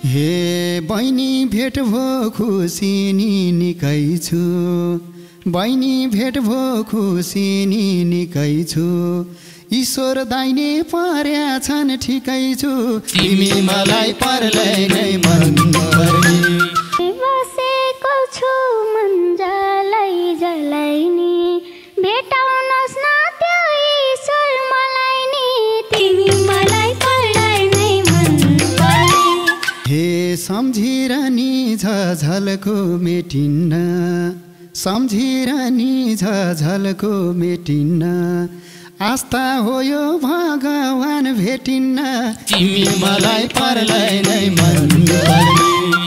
हे बहिनी भेट भो खुसी निकै छु बहिनी भेट भो खुसी निकै छु ईश्वर दाइने पर्या छन् ठिकै छु तिमी मलाई परलै नै मन पर्ने बसेको छु मन जलाई जलाई नि भेटाउनस् न त्यो ईश्वर मलाई नि तिमी मलाई परलै नै मन पर्ने हे सम्झिर नि झझलको मेटिन्न सम्झिर नि झझलको मेटिन्न आस्था हो यो भगवान भेटिन्न तिमी मलाई परलै नै मन पर्ने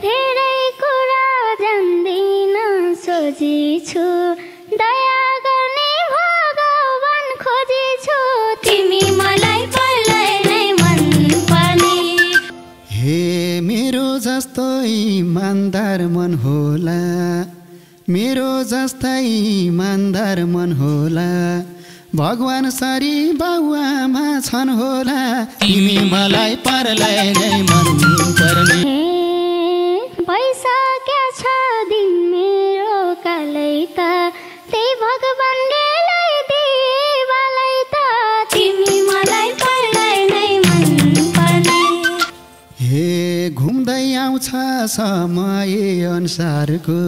धेरै कुरा जान्दिन सोझी छु दया गर्ने भगवान खोजी छु तिमी मलाई परलै नै मन पर्ने हे मेरो जस्तो इमानदार मन होला मेरो जस्तै इमानदार मन होला भगवान सरी बाबुआमा छन् होला तिमी मलाई परलै नै मन पर्ने भइसक्यो छ दिन मेरो कालै त त्यही भगवानले ल्याइदिएवालै त तिमी मलाई परलै नै मन पर्ने हे घुम्दै आउँछ समय अनुसारको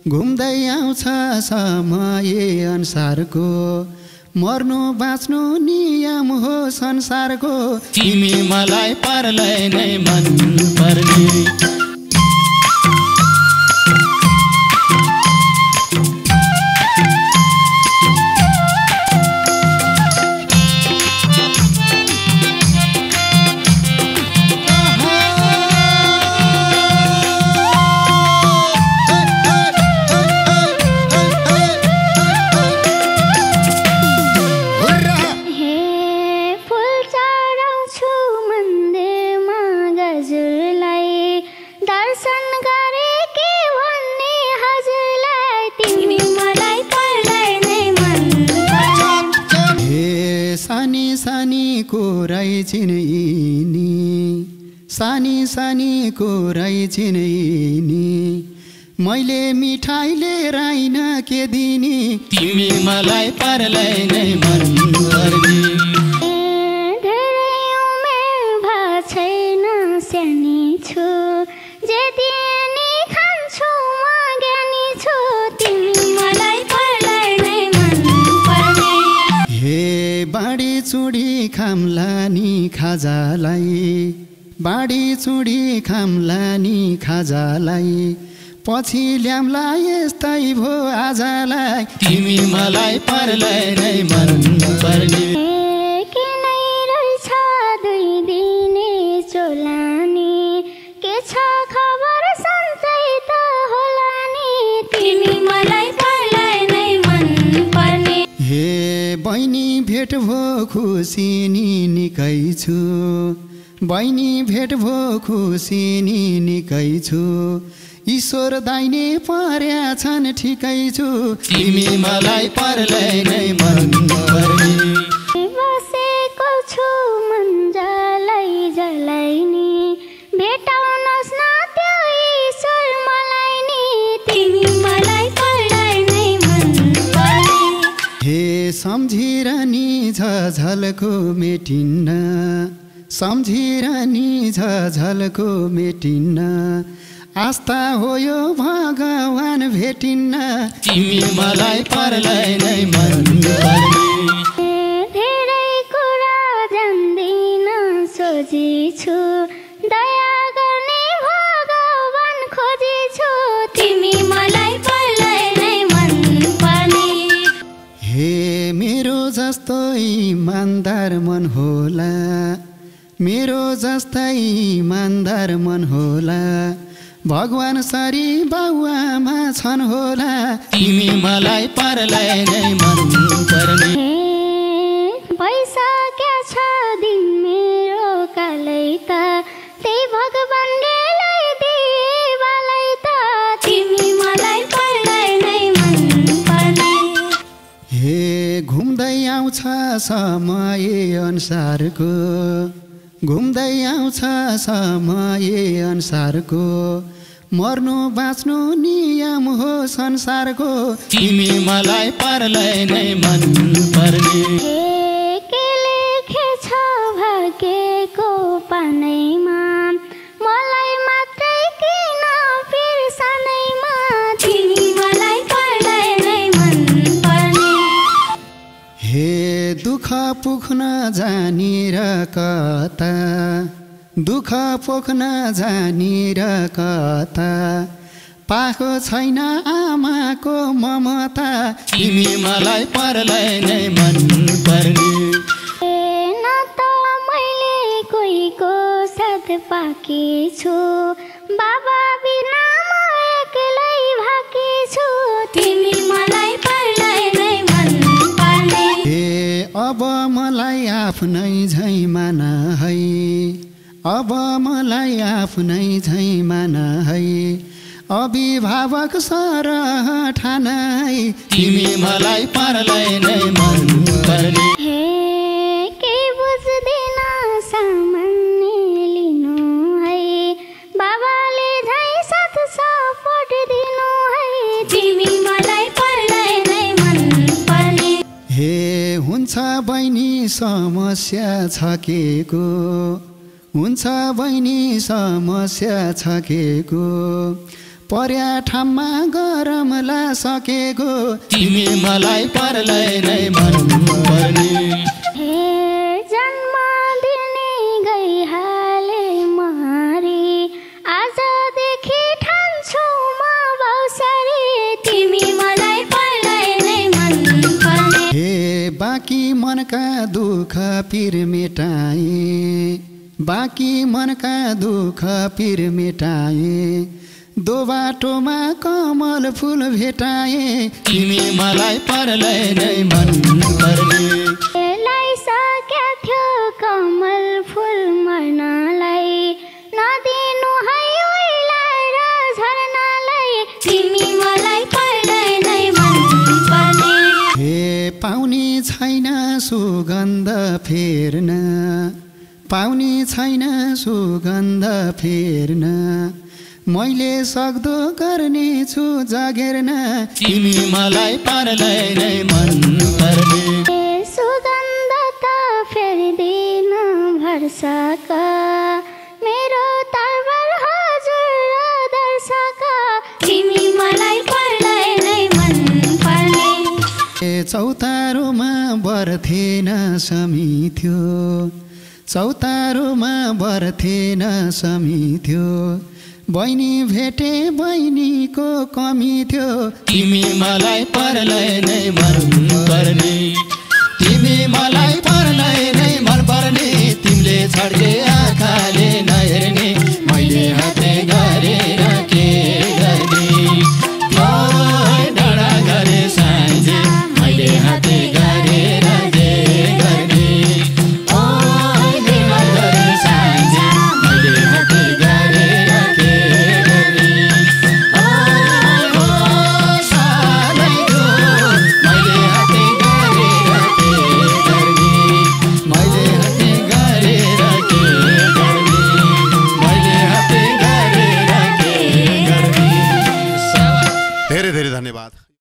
घुम्दै आउँछ समय अनुसारको मर्नु बाँच्नु नियम हो संसारको तिमी मलाई परलै नै मन पर्ने सानी सानी कोरै चिनिनी मैले मिठाई लिएर आइन के दिनी तिमी मलाई परलै नै मन पर्ने धेरै उमेर भएको छैन सानी छु जे दिनी खान्छु म ज्ञानी छु तिमी मलाई परलै नै मन पर्ने हे बाडी चुडी खाम्ला नि खाजालाई बाडी चुडी खाम्ला नि खाजालाई पछि ल्याम्ला यस्तै भो आजलाई तिमी मलाई परलै नै मन पर्ने किनै रहेछ दुई दिने चोलानी के छ खबर सन्चै त होला नि तिमी मलाई परलै नै मन पर्ने हे बहिनी भेट भो खुसी निकै छु बहिनी भेट भो खुसी निकै छु ईश्वर दाइने पर्या छन् ठिकै छु तिमी मलाई परलै नै मन पर्ने बसेको छु मन जलाई जलाई नि भेटाउनस् न त्यो ईश्वर मलाई नि तिमी मलाई परलै नै मन पर्ने हे सम्झिर नि झझलको मेटिन्न सम्झिर नि झझलको मेटिन्न आस्था हो यो भगवान भेटिन्न तिमी मलाई परलै नै मन पर्ने धेरै कुरा जान्दिन सोझी छु दया गर्ने भगवान खोजी छु तिमी मलाई परलै नै मन पर्ने हे मेरो जस्तो इमानदार मन होला मेरो जस्तै इमानदार मन होला भगवान सरी बाबुआमा छन् होला तिमी मलाई परलै नै मन पर्ने भइसक्यो छ दिन मेरो कालै त त्यही भगवानले ल्याइदिएवालै त तिमी मलाई परलै नै मन पर्ने हे घुम्दै आउँछ समय अनुसारको घुम्दै आउँछ समय अनुसारको मर्नु बाँच्नु नियम हो संसारको तिमी मलाई परलै नै मन पर्ने के लेखेछ भाग्यको पानैमा मलाई मात्रै किन बिर्सनैमा तिमी मलाई परलै नै मन पर्ने हे दुःख पुग्न जानी र कता दुःख पोख्न जानी र कता पाएको छैन आमाको ममता तिमी मलाई परलै नै मन पर्ने न त मैले कोहीको साथ पाकी छु बाबा बिना म एक्लै भाकी छु तिमी मलाई परलै नै मन पर्ने हे अब मलाई आफ्नै झै मान है अब मलाई आफ्नै झै मान है अभिभावक सरह ठान है तिमी मलाई परलै नै मन पर्ने हे के बुझ्दिन सामान्य लिनु है बाबाले झै साथ सपोर्ट दिनु है तिमी मलाई परलै नै मन पर्ने हे हुन्छ बहिनी समस्या छकेको हुन्छ बहिनी समस्या छकेको पर्या ठाउँमा गरमला सकेको तिमी मलाई परलै नै मन पर्ने हे जन्म दिने गइहाले मारी आजदेखि ठान्छु म बौसरी तिमी मलाई परलै नै मन पर्ने हे बाँकी मनका दुःख पिर मेटाए बाँकी मनका दुःख पिर मेटाए दो बाटोमा कमल फुल भेटाए तिमी मलाई परलै नै मन पर्ने लगाइसक्या थियो कमल फुल मर्नलाई नदिनु है उइलाएर झर्नलाई तिमी मलाई परलै नै मन पर्ने हे पाउने छैन सुगन्ध फेर्न पाउने छैन सुगन्ध फेर्न मैले सक्दो गर्नेछु जगेर्न तिमी मलाई परलै नै मन पर्ने सुगन्ध त फेर्दिन भर्सक मेरो तरबार हजुर दर्शक तिमी मलाई परलै नै मन पर्ने चौतारोमा बर्थेन समिथ्यो चौतारोमा बर्थेन समिथ्यो बहिनी भेटे बहिनीको कमी थियो तिमी मलाई परलै नै मन पर्ने तिमी मलाई परलै नै